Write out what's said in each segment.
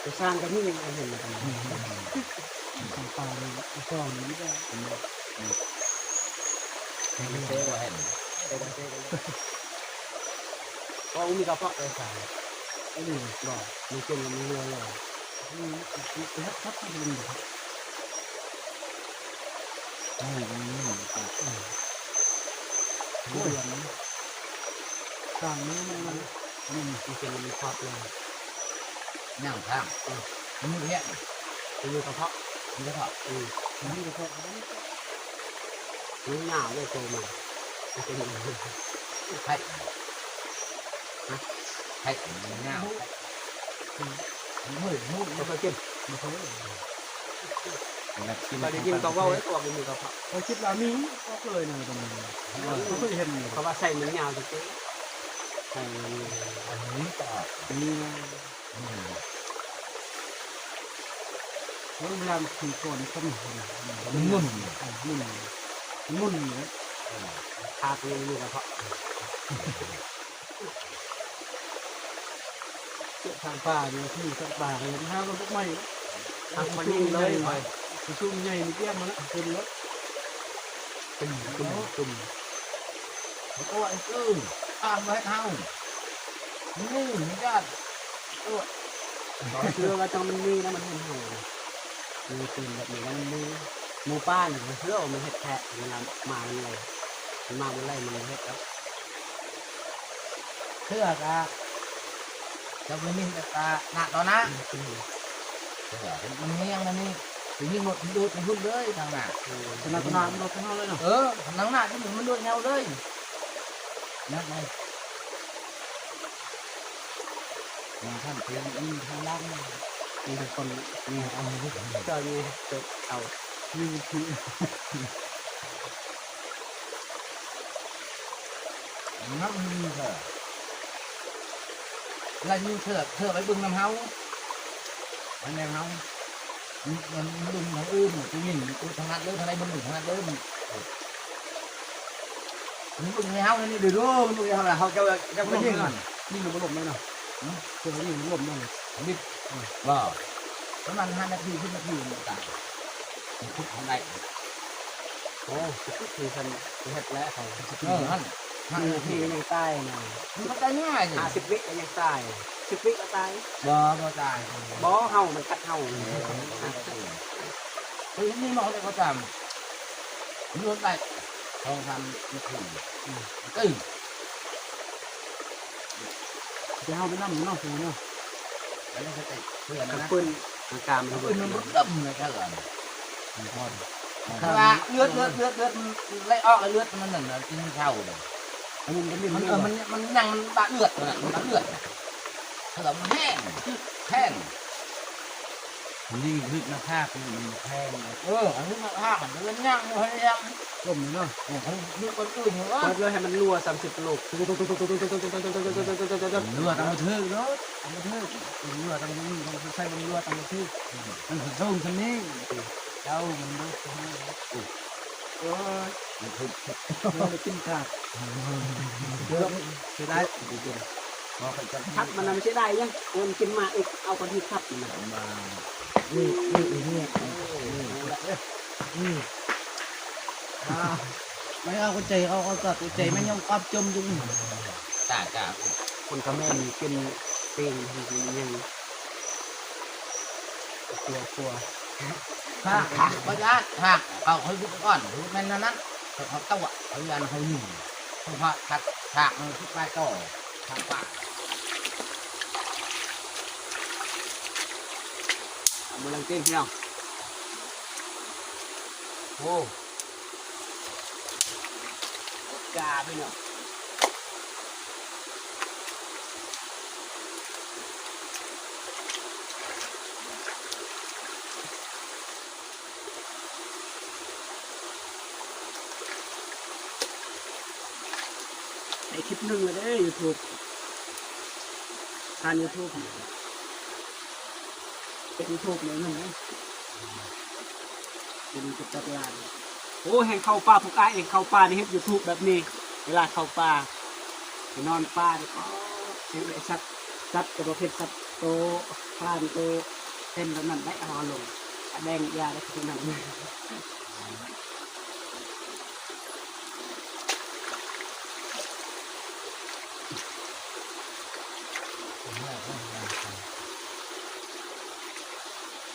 ໄປສ້າງກະຍິງເຫັນແລ້ວກັນ ອືມ ສ້າງປ່ານີ້ ຊ່ອງນີ້ແຫຼະ ເຫັນບໍ່? ອືມ ເຊບໍ່ເຫັນ ເຊບໍ່ເຊກັນເລີຍ ເພາະບໍ່ມີກະເພາະໄປສ້າງ ອັນນີ້ບໍ່ ມັນເປັນ ມັນຮົ່ວແລ້ວ ອືມ ໄປຮັບ ຮັບ ຮັບ ໂອ້ຍ ມັນ ມັນ ໂອ້ຍ ຂ້າງນີ້ມັນ ມັນ ມັນເປັນ ມັນຄອດແລ້ວ ຍ່າງທາງ ເອີ ມັນແຮງ ມັນມີກະເພາະ ມີກະເພາະ ອືມ ມັນມີກະເພາະ ມັນຍາວເດ້ໂຕມັນ ມັນເປັນຫຍັງ ໄຂ່ ຮະ ໄຂ່ມັນຍາວ ໄຂ່ ອືມ ເຮີ້ຍ ເຮີ້ຍ ບໍ່ເຄີຍກິນ ບໍ່ເຄີຍ ແຕ່ວ່າກິນ ເຂົາໄດ້ຍິນເຂົາເວົ້າໄດ້ ເຂົາວ່າບໍ່ມີກະເພາະ ຂ້ອຍຄິດວ່າມີ ບໍ່ເຄີຍນະ ຕອນນີ້ ເອີ ບໍ່ເຄີຍເຫັນ ເຂົາວ່າໄສ້ມັນຍາວຈັ່ງຊີ້ ໄສ້ມັນຍາວ ອັນນີ້ກໍອອກ ນີ້ນະ ອືມ ໂອ້ຍ ເວລາມັນຂຶ້ນກ່ອນ ມັນກໍໝຸນ ມັນໝຸນ ມັນໝຸນ ເອີ ຂາດຍັງບໍ່ມີກະເພາະ ເຈາະທາງປ່ານີ້ ຄືທາງປ່ານີ້ ຫາມັນບໍ່ໄໝ້ ທາງຄົນຍິງເລີຍ ໄປ ສູງໃຫຍ່ນີ້ ຕຽມມາລະ ເຕັມລະ ຕຸ້ມ ຕຸ້ມ ຕຸ້ມ ໂອ້ຍ ເອີ ທາງໄວ້ເຮົາ ນີ້ມັນຍາດ ໂອ້ຍ ບໍ່ເຊື່ອວ່າຕ້ອງມັນມີນະ ມັນເຫັນເຮົານະ ມີຕີນແບບນີ້ນະ ມັນມີ ໝູປ່ານີ້ ເຊື່ອວ່າມັນເຮັດແທ້ ເວລາມາມັນໄລ່ ມັນມາບໍ່ໄລ່ ມັນເຮັດດອກ ເຊື່ອກະ ເຈົ້າໄປມິນແຕ່ຕາໜ້າຕໍ່ໜ້າ ອືມ ເຊື່ອ ມັນມີຫຍັງນະນີ້ ໄປຍິງລົດ ໂດດໄປພຸ້ນເລີຍທາງໜ້າ ເອີ ຕະໜ້າ ຕະໜ້າ ມັນໂດດທາງເຮົາເລີຍເນາະ ເອີ ທາງໜ້າທີ່ມັນໂດດແນວເລີຍ ນັດໄດ້ ມາທາງເທິງ ອືມ ທາງຫຼັງ ມີແຕ່ຄົນແຍ່ເອົາ ເຈົ້າແຍ່ຕົກເອົາ ມີວິທີ ນັ້ນມີເທື່ອ ລະຢູ່ເທື່ອ ເທື່ອໄປເບິ່ງນຳເຮົາ ອັນແນວເຮົາ ມັນ ມັນ ມັນເບິ່ງທາງອື່ນ ມັນບໍ່ຍິງ ໂຕທາງນັ້ນເດີ ທາງໃດມັນເບິ່ງທາງນັ້ນເດີ ມັນ ມັນເບິ່ງໃຫ້ເຮົານີ້ເດີ ມັນເບິ່ງໃຫ້ເຮົາລະ ເຮົາ ເຈົ້າ ເຈົ້າກໍຍິງ ຍິງລະບໍ່ລົ້ມເລີຍເນາະ ຫຶ ເຈົ້າຍິງລະບໍ່ລົ້ມເລີຍ ບິດ ເອີ ບໍ່ ປະມານຫ້ານາທີ ສິບນາທີມັນຕາຍ ມັນທຸບທາງໃດ ໂອ້ ສິບນາທີຊັ້ນເຮັດແລ້ວເຂົາ ເອີ ຫັ້ນ ຫ້ານາທີມັນຍັງຕາຍນະ ມັນກໍຕາຍງ່າຍ ຫ້າສິບວິກໍຍັງຕາຍ ສິບວິກໍຕາຍ ບໍ່ ບໍ່ຕາຍ ບໍ່ ເຮົາ ມັນກັດເຮົາ ເອີ ເຮົາເຮັດນີ້ເຮົາໄດ້ກໍຕາມ ລວມໄດ້ສອງສາມນາທີ ອືມ ຕື່ນ ຊິເອົາໄປນຳເນາະ ເນາະ ອັນນີ້ກໍໄດ້ເພື່ອນນະ ທາງປືນ ທາງກາມ ທາງປືນມັນບໍ່ດົມນະ ເທື່ອ ມັນພໍນ ເພາະວ່າເລືອດ ເລືອດ ເລືອດ ເລືອດມັນໄຫຼອອກ ແລ້ວເລືອດມັນນັ້ນນະ ຈຶ່ງເຊົາເດ້ ອັນນີ້ມັນກໍດິ້ນ ມັນ ເອີ ມັນ ມັນຍັງ ມັນບາດເລືອດ ມັນບາດເລືອດ ເທື່ອມັນແຫ້ງ ແຫ້ງ ຍິງຖືກໜ້າຜາກນີ້ມັນແພງເນາະ ເອີ ອັນນີ້ໜ້າຜາກມັນເປັນຫຍັງ ພະຍາຍາມລົ້ມເນາະ ເອີ ເຂົາຖືກຄົນອື່ນເນາະ ເປີດເລີຍໃຫ້ມັນຮົ່ວສາມສິບລູກ ຮົ່ວຕາມບໍ່ຖືກເນາະ ຕາມບໍ່ຖືກ ຮົ່ວຕາມບໍ່ມີ ຕ້ອງໃຊ້ເບິ່ງຮົ່ວຕາມບໍ່ຖືກ ມັນສູງສ່ຳນີ້ ເຈົ້າມັນບໍ່ ໂອ້ຍ ມັນຖືກ ໄດ້ກິນຂາດ ເກືອບ ເສຍດາຍ ທັບມັນນະ ມັນເສຍດາຍຫຍັງ ມັນກິນມາເອກ ເອົາກັນທີ່ທັບມັນນະ ມາ ນີ້ ນີ້ ນີ້ ນີ້ ນີ້ ນີ້ ອ່າ ໄປເອົາເຂົ້າໃຈ ເອົາ ເອົາຕັດເຂົ້າໃຈ ມັນຍັງປັບຈົມຢູ່ນີ້ ຈ້າ ຈ້າ ຄົນຂະເໝນກິນປີ້ງ ກິນຫຍັງ ຄົວ ຄົວ ຖາກ ບໍ່ຢາກ ຖາກ ເອົາໃຫ້ບຸກກ່ອນ ແມ່ນແນວນັ້ນ ເຂົາຕົວະ ເຂົາຢ້ານເຮົາຍິງ ເຂົາຖາກ ຖາກ ຖາກມັນຄືປາຕໍ່ ທາງປ່າ ເອົາມືລັງຕີນ ພີ່ນ້ອງ ໂອ້ ກົດກາ ພີ່ນ້ອງ ໄດ້ຄລິບໜຶ່ງແລ້ວເດ້ ຢູທູບ ຜ່ານຢູທູບ ເຮັດຢູທູບໄດ້ເງິນເດ້ ເປັນເກັບຈັກລ້ານ ໂອ້ ແຮ່ງເຂົ້າປ່າ ພວກອ້າຍແຮ່ງເຂົ້າປ່ານີ້ ເຮັດຢູທູບແບບນີ້ ເວລາເຂົ້າປ່າ ໄປນອນປ່ານີ້ ປາດ ແຮ່ງໄດ້ສັດ ສັດກໍປະເພດສັດ ໂຕຄານໂຕເປັນແບບນັ້ນໄດ໋ ເອົາລົງ ອາແດງຢ່າໄດ້ຄືນັ້ນ.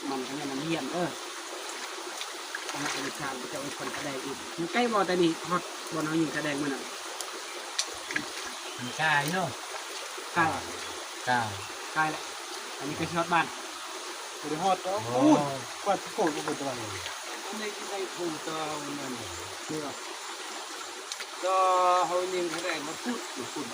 ມັນກໍແມ່ນນ້ຳຫ້ຽນເອີ ອັນນັ້ນເປັນຄານ ເຂົາເຈົ້າເປັນຄົນກະແດງອີກ. ມັນໃກ້ບໍ່ ແຕ່ນີ້ຮອດບ່ອນເຮົາຍິງກະແດງມື້ນັ້ນ? ມັນກາຍເນາະ ກາຍ ກາຍ ກາຍແລ້ວ. ອັນນີ້ກໍຊິຮອດບ້ານ ບໍ່ໄດ້ຮອດດອກ. ໂອ້ ພຸ້ນ ກວ່າຊິໂພດບໍ່ເປັນຕະວັນ ອັນນີ້ຊິໄດ້ພູຕານັ້ນ ນີ້ວ່າ ຕາເຮົາຍິງກະແດງມາພຸ້ນ ພຸ້ນ.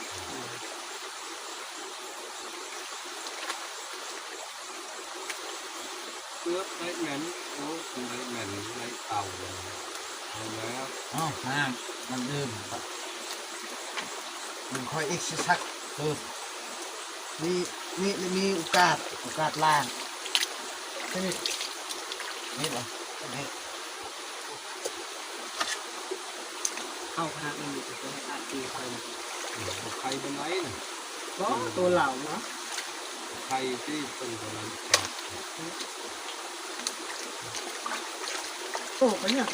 ເກືອບໄດ້ແມ່ນ ໂອ້ ໄດ້ແມ່ນ ໄດ້ເອົາແລ້ວ ເອົາແລ້ວ. ເອົາ ນ້ຳ ນ້ຳດື່ມ ມັນຄ່ອຍອີກຊິສັກ ເອີ ມີ ມີ ມີໂອກາດ ໂອກາດລ້າງ ນີ້ ນີ້ບໍ່ ນີ້. ເຂົ້າຂະໜາດນັ້ນນີ້ ເປັນອາດຕີໄຂ່ນະ ໄຂ່ປານໃດນະ? ບໍ່ ໂຕລາວເນາະ ໄຂ່ທີ່ເປັນປານນັ້ນ ໂຕໄປຫຍັງ?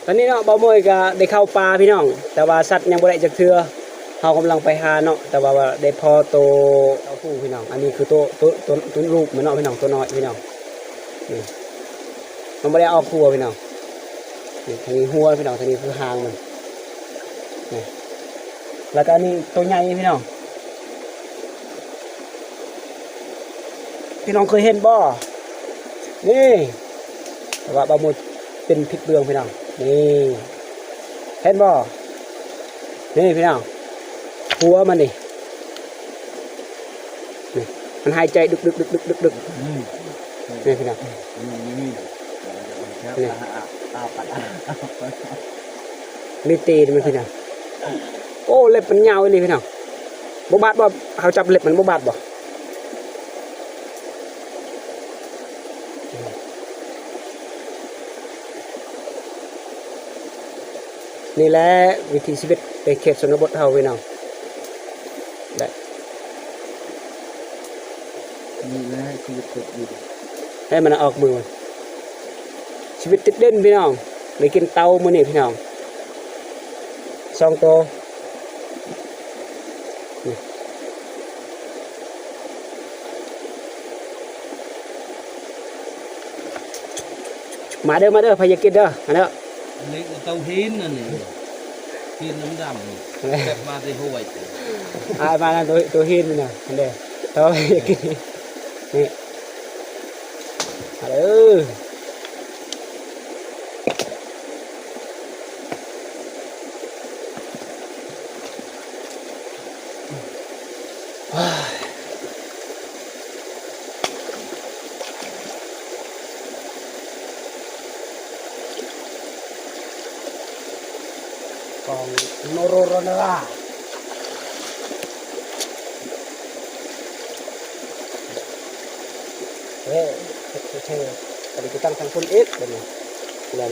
ຕອນນີ້ເນາະ ບ່າວມົ້ຍກໍໄດ້ເຂົ້າປ່າພີ່ນ້ອງ ແຕ່ວ່າສັດຍັງບໍ່ໄດ້ຈັກເທື່ອ. ເຮົາກຳລັງໄປຫາເນາະ ແຕ່ວ່າໄດ້ພໍໂຕເຕົ້າຜູ້ພີ່ນ້ອງ. ອັນນີ້ຄືໂຕ ໂຕ ໂຕ ໂຕລູກມັນເນາະພີ່ນ້ອງ ໂຕນ້ອຍພີ່ນ້ອງ. ນີ້ ມັນບໍ່ໄດ້ອອກຫົວພີ່ນ້ອງ. ນີ້ ທາງນີ້ຫົວພີ່ນ້ອງ ທາງນີ້ຄືຫາງມັນ. ນີ້ ແລ້ວກໍອັນນີ້ໂຕໃຫຍ່ພີ່ນ້ອງ. ພີ່ນ້ອງເຄີຍເຫັນບໍ່? ນີ້ ແຕ່ວ່າບ່າວມົ້ຍເປັນຜິດເບື້ອງພີ່ນ້ອງ. ນີ້ ເຫັນບໍ່? ນີ້ພີ່ນ້ອງ ຫົວມັນນີ້ ນີ້ ມັນຫາຍໃຈດຶກໆໆໆໆ. ອືມ ນີ້ພີ່ນ້ອງ ອືມ ນີ້ ນີ້ ນີ້ ນີ້ຕີນມັນພີ່ນ້ອງ. ໂອ້ ເລັບມັນຍາວອີ່ຫຼີພີ່ນ້ອງ. ບໍ່ບາດບໍ່? ເຮົາຈັບເລັບມັນບໍ່ບາດບໍ່? ນີ້ແຫຼະວິຖີຊີວິດໃນເຂດຊົນນະບົດເຮົາພີ່ນ້ອງ. ແລະ ນີ້ແຫຼະຊີວິດເຂດຢູ່ ໃຫ້ມັນອອກມື ຊີວິດຕິດດິນພີ່ນ້ອງ. ໄດ້ກິນເຕົາມື້ນີ້ພີ່ນ້ອງ ສອງໂຕ. ມາເດີ ມາເດີ ໃຜຢາກກິນເດີ ມາເດີ. ອັນນີ້ເຕົາຫີນ ອັນນີ້ຫີນດຳໆ ແບບມາແຕ່ຫ້ວຍ. ອ້າຍມານຳໂຕ ໂຕຫີນນີ້ນະ ອັນເດ ເຕົາຫີນ ນີ້ ມາເດີ. ກອງໂນໂຣໂຣນາລາ ເອີ ເອີ ເອີ ອັນນີ້ໄປຕັ້ງທາງພຸ້ນອີກ ບັດນີ້ ແລ້ວ